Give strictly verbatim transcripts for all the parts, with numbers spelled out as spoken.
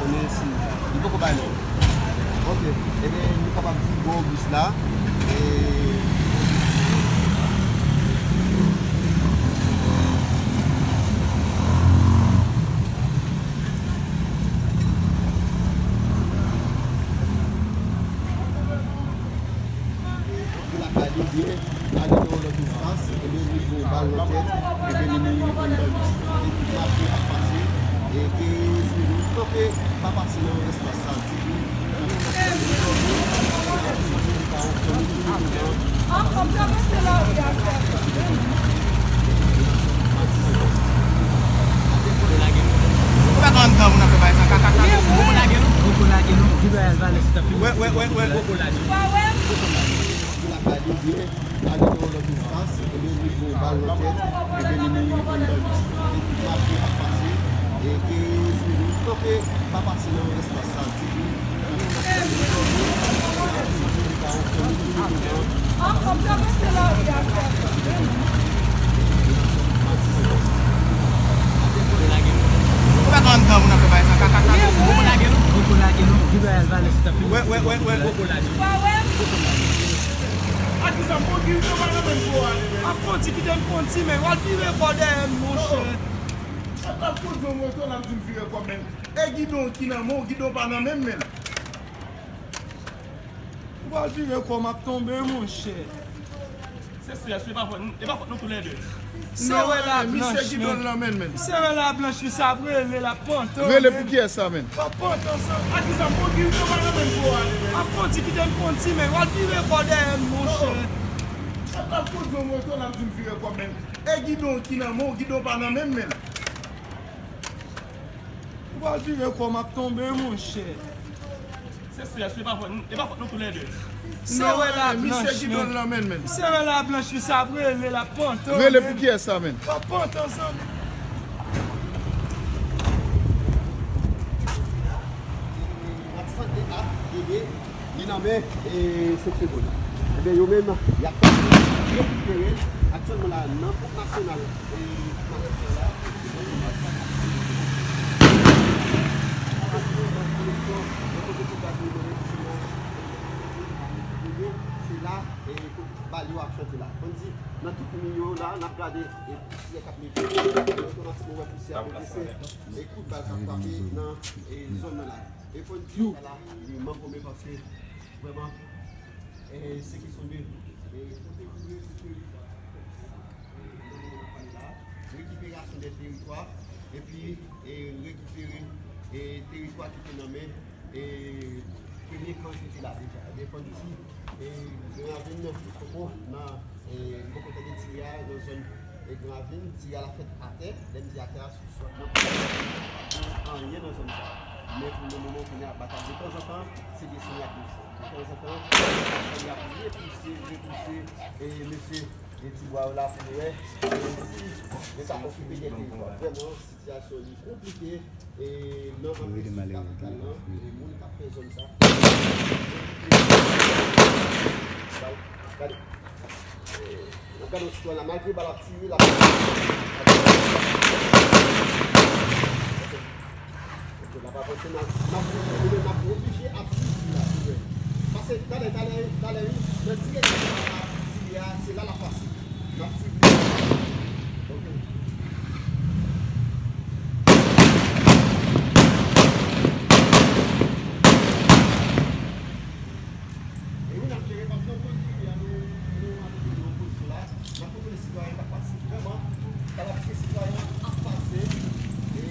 Konnen si li poko bay lòd. Ok. Ebyen, nou kapab di bon bis la. E Pou lakay li byen, ale nan yon lòt espas, ebyen, li pran bal nan tèt, ebyen, li mouri anndan bis la. Epi mafya ap pase, e ke, tanke pa pase nan espas sa ditou. Ou pa ka anndan moun ap fè bagay sa, kaka sa, mesye. Poko lage nou. Poko lage nou. Ki bagay al valè se tanpri. Wè, wè, wè, wè, poko lage. Pou lakay li byen, ale nan yon lòt espas, ebyen, li pran bal nan tèt, ebyen, li mouri anndan bis la. Epi mafya ap pase, e ke, tanke pa pase nan espas sa ditou. Ou pa ka anndan moun ap fè bagay sa, kaka sa, mesye. Poko lage nou. Poko lage nou. Ki bagay al valè se tanpri. Wè, wè, wè, wè, poko lage. A kisa m pran ki rive pa nan menm kò a li menm? Ap kondi, kite m kondi, men w al vire kò dèyè m, monchè. Ap kondi yon moto, l ap di m vire kò m, men e gidon ki nan men w, gidon pa nan men m, men. Ou pral vire kò m ap tonbe, monchè. Se strès, e pa fòt nou, e pa fòt nou toulède. Misye wè la blanch, men. Misye wè la blanch, misye ap rele, l ap pantan. Rele pou kiyès sa, men? L ap pantan sa. A kisa m kondi, yo pa nan menm kò a li menm. Ap kondi, kite m kondi, men w al vire kò dèyè m, monchè. Ap kondi yon moto, l ap di m vire kò m, men e gidon ki nan men w, gidon pa nan men m, men. Ou pral vire kò m ap tonbe, monchè. Se strès, e pa fòt nou, e pa fòt nou toulède. Misye wè la blanch, men. Misye wè la blanch, misye ap rele, l ap pantan. Rele pou kiyès sa, men? L ap pantan sa. Ap sante ap ede. Li nan men, e, Sent Sevrin. Ebyen, yo menm, y ap tante rekipere aktyèlman la nan Bank Nasyonal, e, Matissan la. Se la, e, bal yo ap chante la. Konn di, nan tout mi yo la, n ap gade, e, pousyè k ap leve. Otomatikman, w wè pousyè ap leve, se, e, kout bal k ap frape nan, e, zòn nan la. E fò n di, sa la, li mangonmen paske, vrèman, e, se kesyon de, e, kote pou rekipere, e, nan moman n ap pale la, rekiperasyon de teritwa, epi, e, rekipere, e, teritwa ki te nan men, e, premye kan ki te la deja. Ebyen, fò n di, e, Gran Ravin, poko nan, e, poko tande tire a nan zòn, e, Gran Ravin, tire a la fèt atè, lè m di atè a, sou sòl nan, anyen nan zòn sa. Men pou le moman, kounye a, batay de tanzantan, se desann y ap desann. De tanzantan, y ap repouse, repouse, e, mesye, e, ti bwa yo la pou nou wè, e, si yo ka okipe de teritwa. Vrèman, sitiyasyon li konplike, e, nan anpil sid kapital lan, e, moun k ap fè zòn sa. Gade. N ap gade yon sitwayèn la, malgre bal ap tire, l ap. Ok, l ap avanse, n ap, n ap, n ap oblije ap swiv li la, pou wè. Paske talè, talè, talè, wi, nan direksyon l ap tire a, se la l ap pase. N ap swiv li. Ok. E wi, n ap jere, paske nou konn fini a, nou, nou abandone yon pozisyon la. N ap pwopoze sitwayen k ap pase vrèman, k ap pase, sitwayen an ap pase, e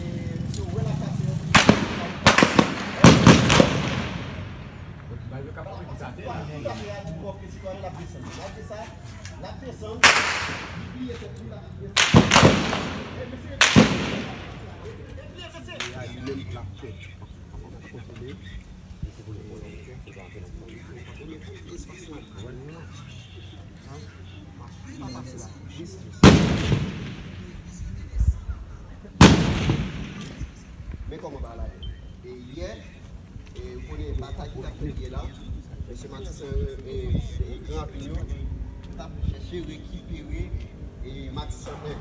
si w wè l ap pase, yon polisye k ap pase. Tout afè a di kòb ke sitwayen l ap desann. Malgre sa, l ap desann, li pliye tèt li, l ap desann. E mesye, e pliye, mesye. E a li menm l ap fè. Kontwole. Men kòman bagay la ye. E yè, e, ou konnen batay ki t ap fèt yè la, mesye Matisan, e, e, Gran Ravin yo t ap chèche rekipere, e, Matisan en.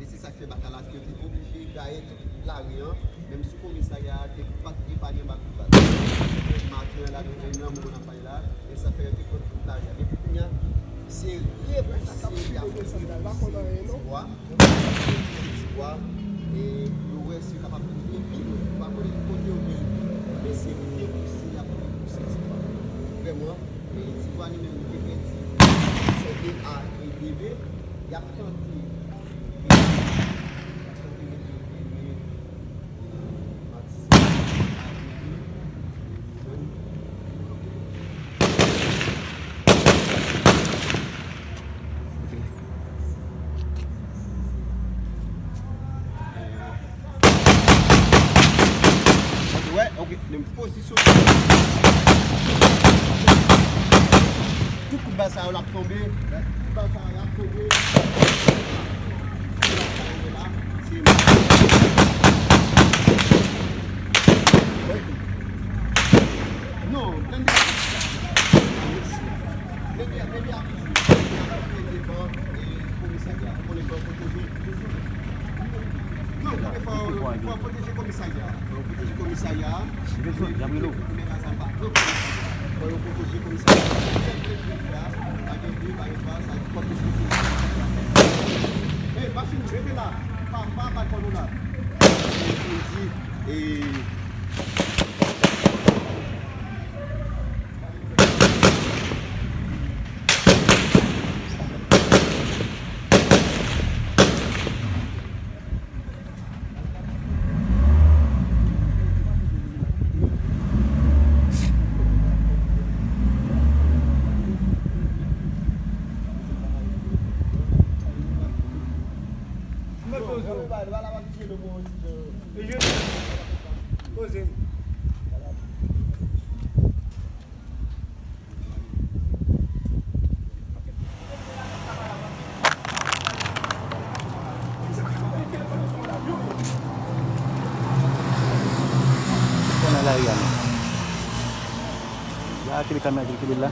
E se sa k fè batay la, yo te oblije gaye tout lari an, menm sou komisarya a, te pa t epaye anba kout bal. Maten an la, nou gen yon moun ap pale la, e sa fè yo te pran tout lari a. Depi kounye a, se repousse, y ap repousse ti bwa, repousse ti bwa, e yo wè si yo kapab rive pi lwen. Yo pa konnen kote yo gen rive, men se repousse, y ap repousse ti bwa. Vrèman, e ti bwa nimewo nou te pèdi, se de A e de B, y ap tante Ok, wè, ok, menm pozisyon. Tout kout bal sa yo l ap tonbe. Tout bal sa yo l ap tonbe. Tout bal sa yo la, se... Non, blende. Blende, blende a toujou. Blende a toujou devan, e, komisarya. Ou konnen fò yo pwoteje. Non, fò, fò yo pwoteje komisarya. Fò yo pwoteje komisarya. Fò yo pwoteje komisarya. Sèl vle di a, pa gen de, pa gen twa, sa pòt de pwoteje. Ey, machin, rete la. Pa, pa, pa, pa, nou la. Ey, pou di, ey, Fò nan lari a menm. La, kile kamera, kile la.